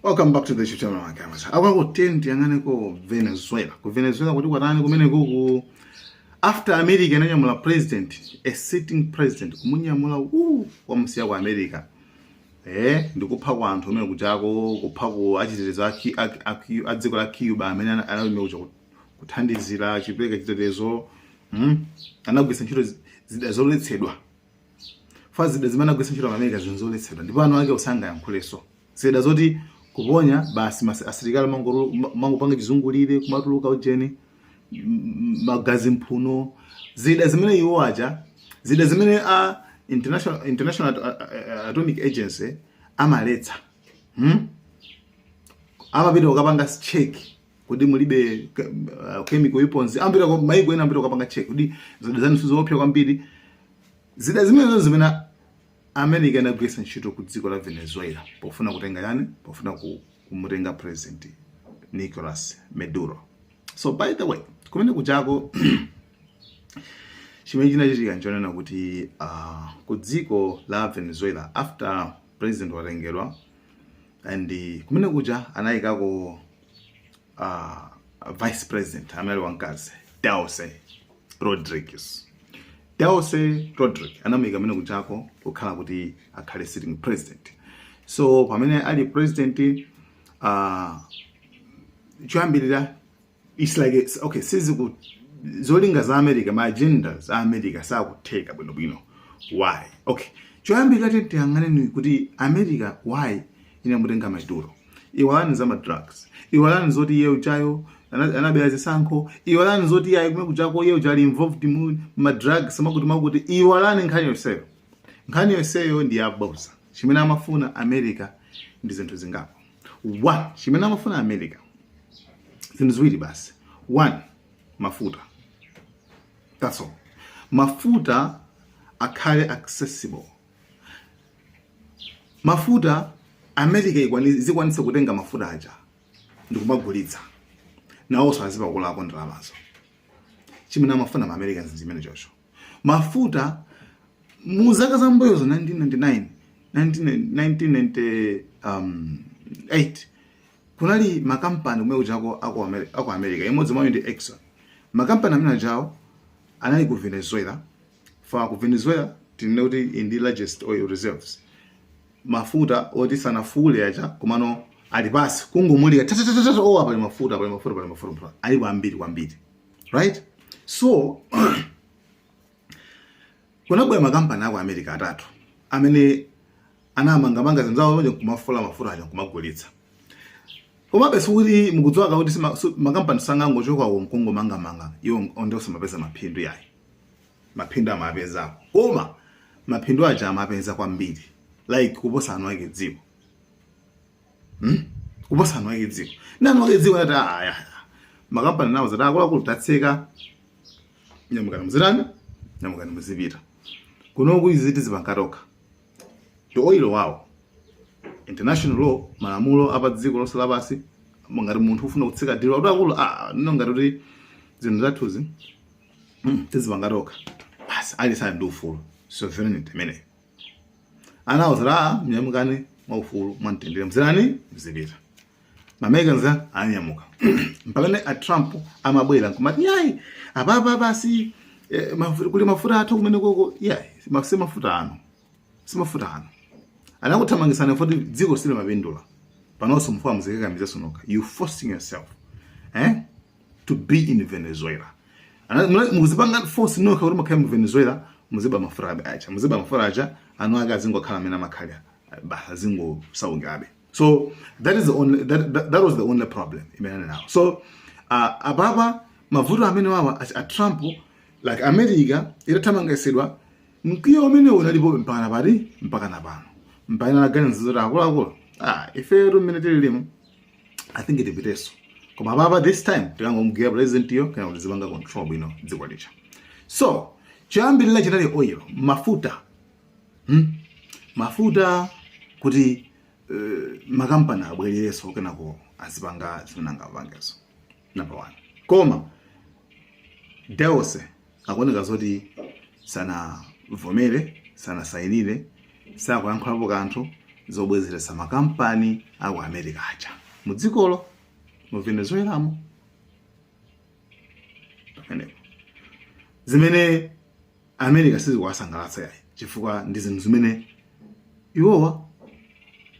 Welcome back to the YouTube channel cameras. Akwako tiyang'ane ku Venezuela. Ku Venezuela kuti kwatani kumene kuku after America inanyamula president, a sitting president, kumunyamula wamusiya ku America. Ndikupha kwa anthu amene kujako, kupha ku achitetezo a dziko la Cuba amene analime kuja kuthandizira chipereka chitetezo. Anagwiritsa ntchito zida zoletsedwa. Fa zida zimene anagwiritsa ntchito America zinthu zoletsedwa, ndipo anu ake usangayankhulenso. Zida zoti kuponya basi asilikali mangopanga chizungulire, kumatuluka ujeni, magazi mphuno. Zida zimene iwo aja, zida zimene a International Atomic Agency amaletsa, Amapita kukapanga check kuti mulibe chemical weapons. Amapita maiko ena, amapita kukapanga check kuti zida zanu sizoopsa kwambiri. Zida zimenezo zimene America inagwiritsa ntchito ku dziko la Venezuela pofuna kutenga yani, pofuna kumutenga President Nicolas Maduro. So by the way, kumene kuchako chimene chinachitika nchonena kuti ku dziko la Venezuela, after president watengedwa and kumene kuja anayikako vice president amene ali wamkazi, Delcy Rodriguez. Delcy Rodriguez anamuyika amene kuchako kukhala kuti akhale sitting president. So pamene ali president, choyambirira it's like it's, okay, siziku zolinga za America, ma agendas a America sakutheka bwinobwino. Why? Okay, choyambirira tiyang'aneni kuti America why inamutenga Maduro. Iwalani za madrugs, iwalani zoti iye uchayo anabera zisankho, iwalani zoti iye kumene kuchako iye uja ali involved mu madrugs, makuti makuti. Iwalani nkhani yonseyo. Nkhani yonseyo ndi yaboza. Chimene amafuna America ndi zinthu zingapo. One, chimene amafuna America zinthu ziwiri basi. One, mafuta. That's all. Mafuta akhale accessible. Mafuta America zikwanitse kutenga mafuta aja ndikumagulitsa, nawonso azipakulako ndalamazo. Chimene amafuna ma Americans chimene chocho, mafuta. Mu zaka zambuyozo, 1999, 1998, kunali makampani kumene kuchako aku America, imodzi mwayo ndi Exxon. Makampani amene ajawo anali ku Venezuela. Fa ku Venezuela tinene kuti ndi largest oil reserves, mafuta oti sanafule aja, komano ali pasi kungomulika tatatatata, owa pali mafuta, pali mafuta, pali mafuta, alipo ambiri kwambiri, right? So kunabwera makampani aku America atatu amene anamangamanga zinthu zawo kumafula mafuta aja kumagulitsa. Komabe sikuti mukudziwa kuti makampani sangangochoka kongomangamanga iwo onde samapeza maphindu, yayi. Maphindu amapezako, koma maphindu aja amapeza kwambiri like kuposa anu ake dziko, Kuposa anu ake dziko. Ndi anu ake dziko anati, aya, makampani nawo zati, akuluakulu, tatseka, nyamukani muzitani, nyamukani muzipita kunoku, izi tizipanga ndi oil wawo. International law, malamulo apa dziko lonse lapansi, ngati munthu ufuna kutsika deal, kuti akulu, ah, nino ngati kuti zinthu zathuzi tizipanga tokha basi, ali ndi ufulu, sovereignty imeneyo. Anawo zati, ah, mnyamukani mwaufulu, mwamtendere, mzirani mzipita. Maamericans anyamuka mpamene a Trump amabwera nkumati, yayi, apapa basi, kuli mafuta athu kumene koko. Yayi, si mafuta anu, si mafuta anu. Anakuthamangisana foti dziko silimapindula. Panonso mfuwa muzikakamizaso nokha. You forcing yourself to be in Venezuela. Muzipanga force nokha kuti mukhale mu Venezuela, muziba mafuta abe aja, muziba mafuta aja, anu ake azingokhala amene amakhalira basi, azingosaukirabe. So that is the only that, that, that was the only problem imene ali nawo. So apapa mavuto amene wawa a Trump, like America itathamangisidwa, mkwiyo umene unalipo mpaka pati, mpaka na pano, mpaka anaganiza zoti, akuluakulu, ah, ifetu mmene tililimu, I think tipiteso, koma apapa this time tikangomugwira president yo kana kuti zipanga control bwino dziko licha. So choyambirira chinali oil, mafuta, Mafuta kuti makampani abwererenso kenako azipanga zimene angapangezo, number one. Koma Delcy akuoneka zoti sanavomere, sanasayinire, sakuyankhulapo kanthu. Zobwezeretsa makampani aku America aja mu dzikolo, mu Venezuelamo. Pamenepo zimene America sizikuwasangalatsa yayi, chifukwa ndi zinthu zimene iwowa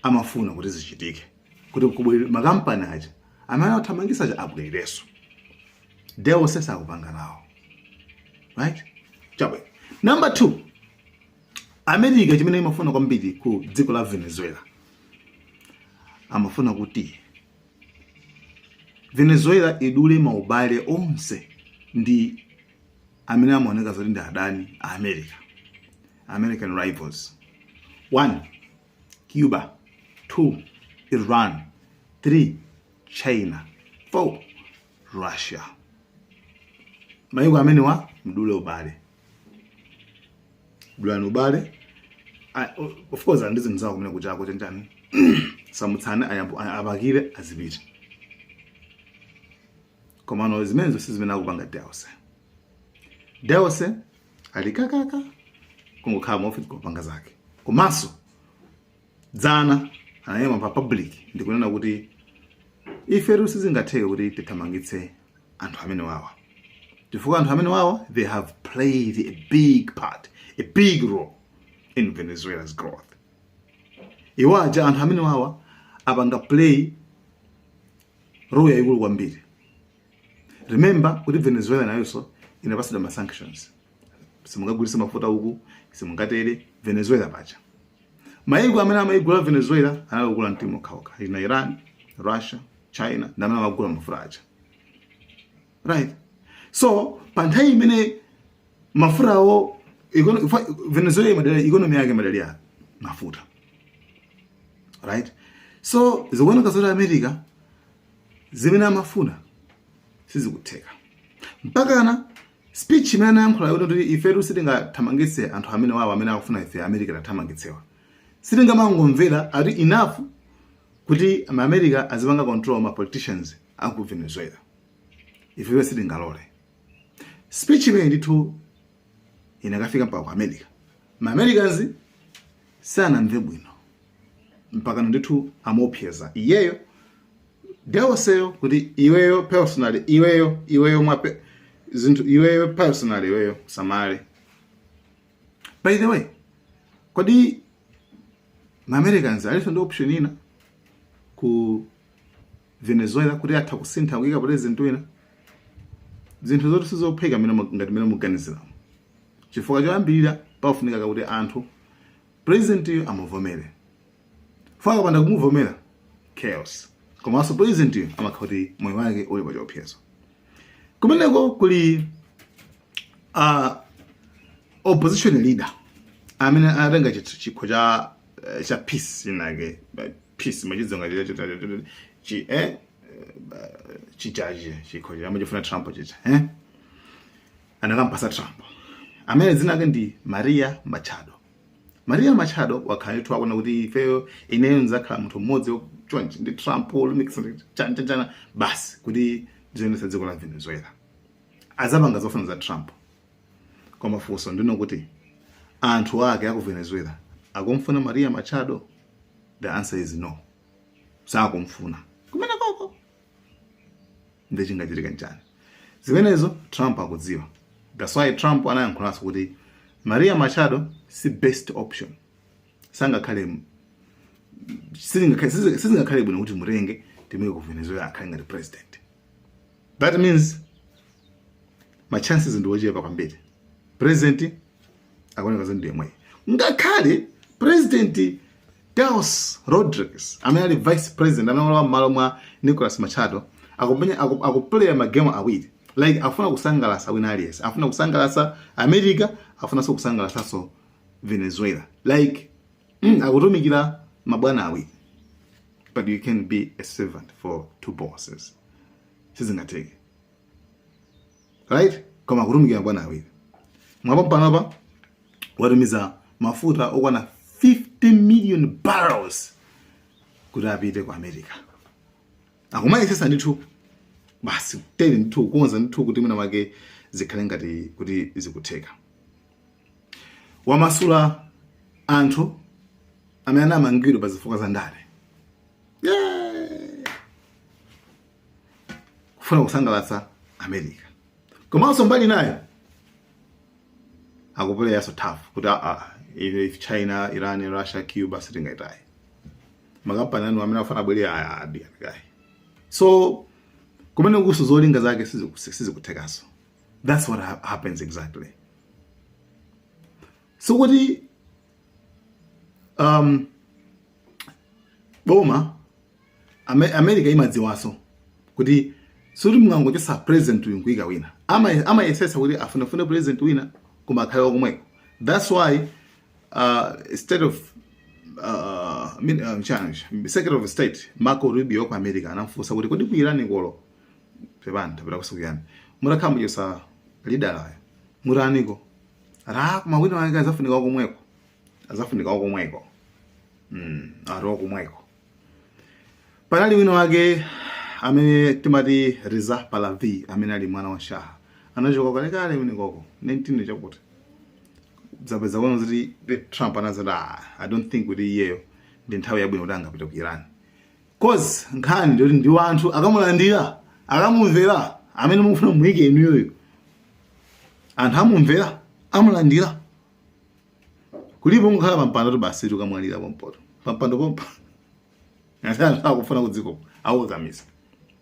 amafuna kuti zichitike, kuti kubwere makampani aja amene athamangisa aja abwererenso. Delcy sakupanga nawo, right? Chabwino. Number two, America chimene imafuna kwambiri ku dziko la Venezuela, amafuna kuti Venezuela idule maubale onse ndi amene amaoneka zoti ndi adani a America, American rivals. One, Cuba. Two, Iran. Three, China. Four, Russia. Mayiko amenewa mdule ubale, dulani ubale. Of course ndi zinthu zawo kumene kuchako chanchani, samutsani, apakire, azipita. Komano zimenezo si zimene akupanga Delcy. Delcy ali kakaka kungokhala mu office kupanga zake. Komanso dzana anayima pa public ndikunena kuti ifetu sizingatheke kuti tithamangitse anthu amene wawa, chifukwa anthu amene wawa, they have played a big part, a big role in Venezuela's growth. Iwo aja, anthu amene wawa, apanga play role yayikulu kwambiri. Remember kuti Venezuela nayonso inapasidwa ma sanctions: simungagulitse mafuta uku, simungatere. Venezuela paja, maiko amene amayigula Venezuela anali kugula mtima okhaokha, ina Iran, Russia, China ndi amene amagula mafuta aja, right? So pa nthawi imene mafutawo, Venezuela imadalira, economy yake imadalira mafuta, right? So zikuoneka zoti America zimene amafuna sizikutheka. Mpakana speech imene anayankhula yoti kuti ifetu sitingathamangitse anthu amene wawo amene akufuna ife America tathamangitsewa, sitingamangomvera ati enough kuti ama America azipanga control ma politicians aku Venezuela, ifeyo sitingalole. Speech imene ndithu inakafika mpaka ku America, ma Americans sanamve bwino, mpaka ndithu amaopseza iyeyo Delcyyo kuti iweyo personally, iweyo mwape zinthu, iweyo personally, iweyo samale. By the way, kodi ma Americans alinso ndi option ina ku Venezuela kuti atha kusintha, kuyika president wina? Zinthu zoti sizopheka ngati mene muganiziramo, chifukwa choyambirira pafunika kuti anthu, president yo amuvomere. Faka akapanda kumuvomera, chaos. Komanso president yo amakhala kuti moyo wake uli pa chiopsezo. Kumeneko kuli opposition leader amene anatenga chikho cha peace inake, peace machidzonga chi chichachi, chikho chamachifuna Trump chicha, anakampasa Trump, amene dzina ake ndi Maria Machado. Maria Machado wakhala ndithu akuona kuti ifeyo, ineyo nzakhala munthu mmodzi chonchi ndi Trump, olumikisa chanchana basi kuti ndiziyendetsa dziko la Venezuela, azapanga zofuna za Trump. Koma funso ndino kuti anthu ake aku Venezuela akumfuna Maria Machado? The answer is no, sakumfuna kumene koko. Ndi chingachitika nchani? Zimenezo Trump akudziwa. That's why Trump anayankhulanso kuti Maria Machado si best option, sangakhale, sizingakhale bwino kuti mutenge timuyike ku Venezuela akhale ngati president. That means ma chances ndi ochepa kwambiri. President akuoneka zoti ndi yemweyo, ngakhale President Delcy Rodriguez amene ali vice president, amene walowa m'malo mwa Nicolas Machado, akumenya, akuplaya magemu awiri, like afuna kusangalasa wina aliyense, afuna kusangalasa America, afunanso kusangalasanso Venezuela, like akutumikira mabwana awiri. But you can be a servant for two bosses, sizingatheke, right? Koma akutumikira mabwana awiri. Mwapo panopa watumiza mafuta okwana 50 million barrels kuti apite ku America. Akumayesesa ndithu basi tere ndithu kukonza ndithu kuti mwina mwake zikhale ngati kuti zikutheka. Wamasula anthu. Amene anamangidwa pa zifukwa za ndale. Yeah! Kufuna kusangalatsa America. Komanso mbali nayo akupuleyaso tough kuti aa, if China, Iran, Russia, Cuba sitingaitayi, makampani anu amene afuna abwere aya adiyani. So kumene kuso zolinga zake sizikuthekaso. That's what happens exactly. So kuti boma America imadziwaso kuti suti mungangochosa president uyu nkuyika wina. Amayesesa kuti afunefune president wina koma akhale wakomweko. That's why state of challenge, Secretary of State Marco Rubio ku America anamfunsa kuti, kodi ku Iran kolo, pepani, tapita kusa ku Iran, mutakhala muchosa leader layo mutaniko? Ati koma wina wake azafunika wakomweko, azafunika wakomweko. Ati wakomweko. Panali wina wake amene timati Reza Pahlavi, amene ali mwana wa Shah, anachoka kalekale kumenekoko 19 chakuti zapeza kuona kuti Trump anazati, "Ah, I don't think kuti iyeyo ndi nthawi yabwino kuti angapite ku Iran," 'cause nkhani ndikuti ndi anthu akamulandira, akamumvera amene mukufuna muyike inuyoyo. Anthu amumvera, amulandira, kulipo ngokhala pampando tu basi, tukamwalira pompoto pampando pompa. Anthu akufuna kudziko akukakamiza.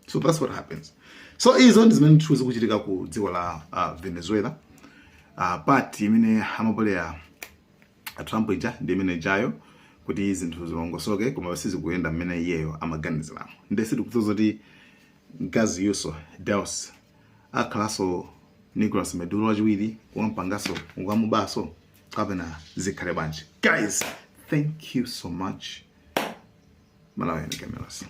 So that's what happens. So izo ndi zimene ndithu zikuchitika ku dziko la Venezuela. Part imene amapoleya Trump ija ndi imene ijayo kuti zinthu zilongosoke, koma sizikuyenda mmene iyeyo amaganiziramo. Nde sitikudziwa zoti mkazi yuso Delcy akhalanso Nicolas Maduro wachiwiri kukampangaso kukamubaso kapena zikhale bwanji. Guys, thank you so much. Malawi Cameras.